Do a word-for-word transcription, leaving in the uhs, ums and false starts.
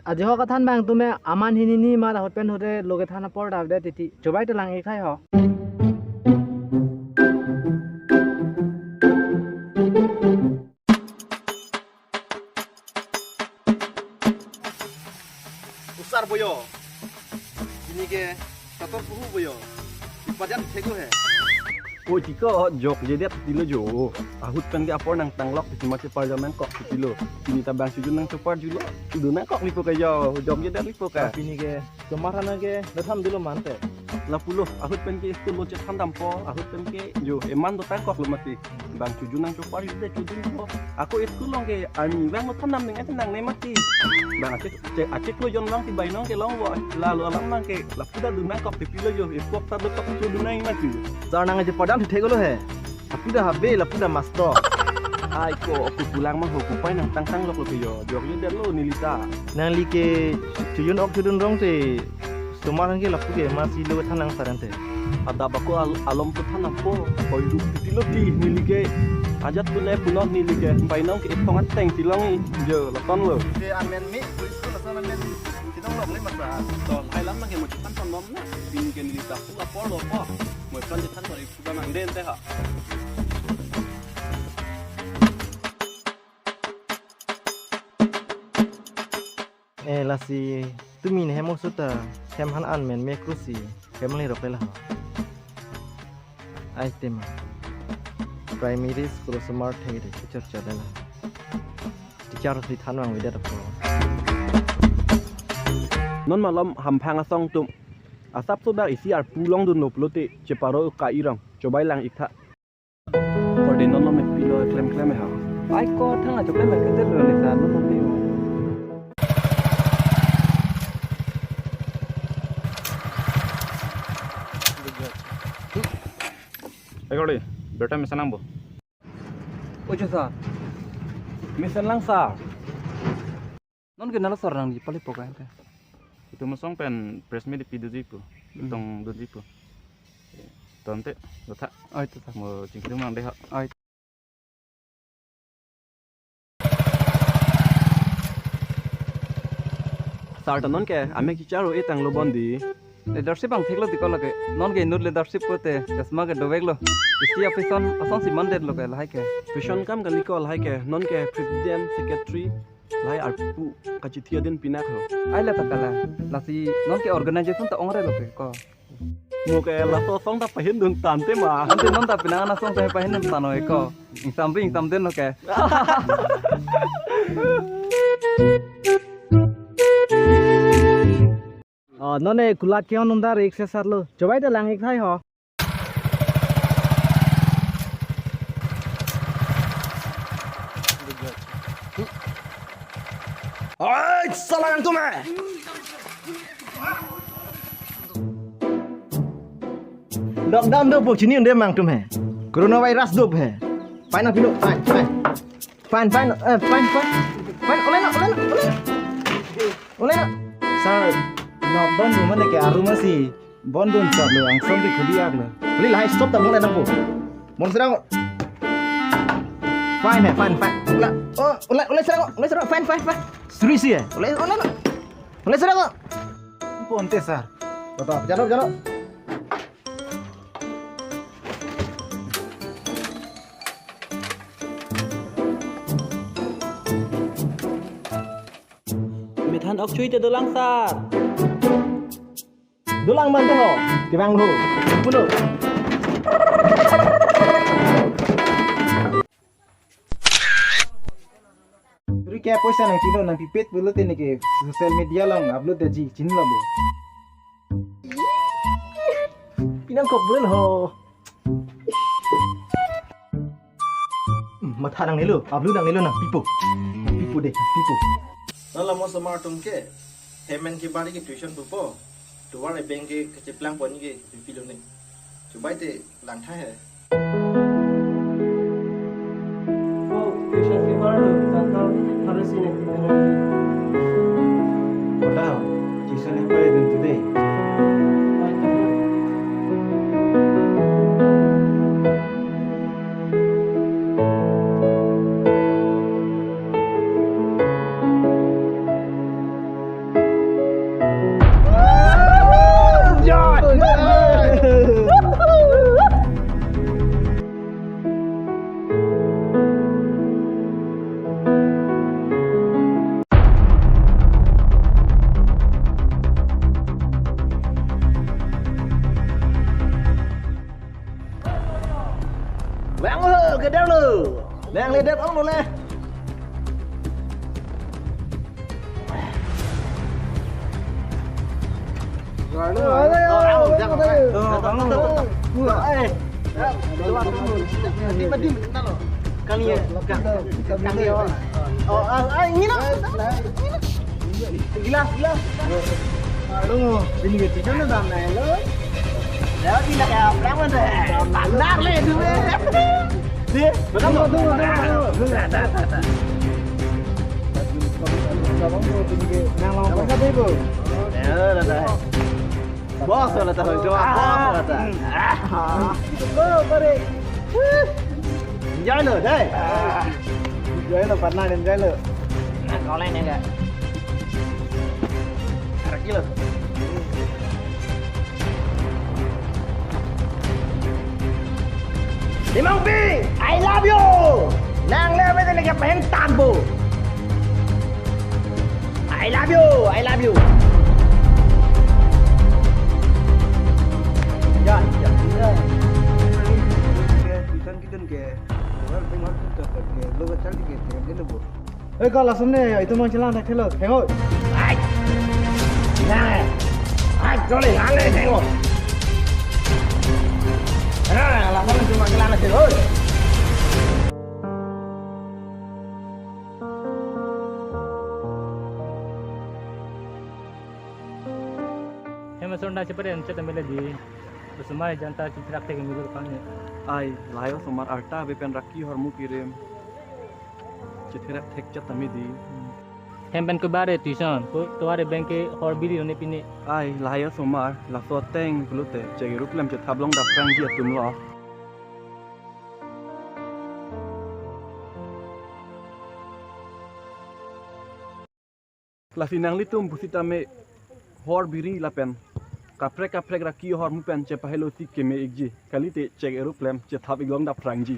Ajo ho kathan abang atum me aman hini ni ma ahut pen ahut te lo kethan apor ta avedet titi. Chobai ta lang-ik thai ho. Usar boyo. Ini ke kator puhu boyo. Ipajan thek lo he. Oi, tiko, jokjedet titi lo jo. Ahut pen ke apor nangtanglok titi ma cheparjon nangkok titi lo. Ini ta bang chojun nangchopar julo. Chojun nangkok lipo ke jo. Jokjedet lipo ke. Pini ke, tomar hana ke, lo thandetlo mante. Lapulo, ahut pen ke school lo chethan dampo, ahut pen ke jo, eman dotang kok lo mati. Bang chojun nangchopar jute chojun po. Ako school along ke arni abang lo than dam ning ate nangne mati. Bang achek, chek, achek lo jon abang si bainong kelong vo. Lalo alam abang ke lapu ta dun nangkok titi lo jo. Epok ta dotok chojun nang mati. Sar nang aje padam thek lo he. Lapu ta habe, lapu ta master. Ai ko, aku pulang ma ho, kopai nangtangtanglok lo ke jo. Jokjedet lo neli ta. Nangli ke chojun ok chojun rong te. Tomar hana ke lapu ke ma si lo than nang sar ante. Adap ako al-, alom to than nangpo, koi rup titi lo ti, neli ke. Ajat pune punok neli ke, bainong ke epong ateng tilong i, jo, laton lo. Te amen mi, police ko lason amen, chinong lok le masa. To, hai lam nang ke mo chethan pon bom na, pini ke neli ta pu apor lo po, mo ipon chethan pon ipu ba nangden te ha. Eh, lasi tumi ne hem oso ta hem han an men me krusi hem le rok le la. Ai tema. Primary school osomar thek de chor chor le la. Teacher si than vangvedet apot. Non malom hamphang asong atum. Asapso dak isi arpu longdunlo pulote cheparo ka-irong. Chobai lang-ik tha. Kor di non lo me pilo klem klem ha. Ai ko thang ajo klem klem lo le ta non lo me. Ai kor di, berta mesen nangpo. Ojo sir. Mesen lang sir. Non ke nalo sir nangji pali pokai te. Itum asong pen press meet pi doji pu. Hmm. Itum doji pu. Tonte, dotha. Oi, dotha. Mo chingkiri mang dei ha. Oi. Sir ta non ke, ame kicharo e tanglo bon di. Leadership ang thek lo tiko lake. Non ke inut leadership pote, chasma ke dovek lo. Isi a fashion, asong si mandet lo ke, lahai ke. Fashion kam kali ko lahai ke, non ke president, secretary, lahai arpu kachithi adin pinak ho. Ai la ta kala. Lasi non ke organization ta ongre lo ke ko. Mo ke laso song ta pahindun tante ma. Ante non ta pinang ana song ta pahindun tan oi ko. Ingsam bi ingsam den lo ke. Oh, non e kulat ke on unda rek se sar lo. Chobai ta lang-ik thai ho. Oi, salang tum eh. Lockdown do po chini unde mang tum he. Coronavirus do he. Fine, fine, fine, fine. Fine, fine, eh, fine, fine. Fine, ole na, ole na, ole na. Ole na. Sir, lockdown do mane ke aru masi. Bon dun sir lo, angsong di khuli ak lo. Khuli lahai stop ta mona nangpo. Mon serang. Fine, eh, fine, fine. Ole, oh, ole, ole serang, ole serang, fine, fine, fine. Suri si eh. Ole, ole na. Ole serang. Ponte sir. Betul, jalo, jalo. Methan ok chui te dolang sir. Dolang man te ho. Kevang ho. Pulo. Ri ke poisa nangchino nangpipet pulote neke social media along upload daji chinilo bo. Pinangkok bel ho. Hmm, matha nangnelo, upload nangnelo nangpipo. Nangpipo dei, nangpipo. Nala mo osomar atum ke, hem en ke bari ke tuition pupo. Tovar ebeng ke kacheplang pon ke pipilo ne. Chobai te lang tha he. Bo tuition keeper lo, tangka hari sini kita nanti. Padahal tuition keeper itu today. Vang ho, kedam lo. Nang le dep ong lo le. Kang ye, kang, kang ye. Oh, ah, ini lo. Gilas, gilas. Aduh, ini gitu kan udah main lo. Ya, tidak kayak pernah mana? Benar le itu, eh. Dia, betul, betul, betul, betul. Nang lawan apa tadi, Bu? Ya, udah, udah. Bos, udah tahu itu, bos, udah tahu. Ah. Oh, pare. Enjoy lo, dai. Enjoy lo, partner, enjoy lo. Nah, kau lain ya, enggak? Harap kilo. Limong Pi, I love you. Nang le apa tadi kapahen tambo. I love you, I love you. Ya, ya, ya. Tuition kidun ke, orang pengen tutor ke, lo kacang dikit, dia lo bu. Eh, kalau langsung nih, ya, itu mau celang tak kilo, tengok. Ai, nah, ai, jolly, aneh, tengok. Nah, langsung cuma celang aja, oi. Hem asor na chepare anchot amele di. Osomar janta chitherak thek milo kang ne. Ai, lahai osomar arta ave pen raki ahormu kirim. Chitherak thek chat tame di. Hem pen ko bare tuition, ko tovar abang ke hor biri lo ne pine. Ai, lahai osomar, laso ateng pulote, chek erup klem chethap longdap prangji atum lo. Lasi nanglitum pusitame hor biri lapen kaprek kaprek raki ahormu pen chepahelo si keme ikji. Kalite chek erup klem chethap ik longdap prangji.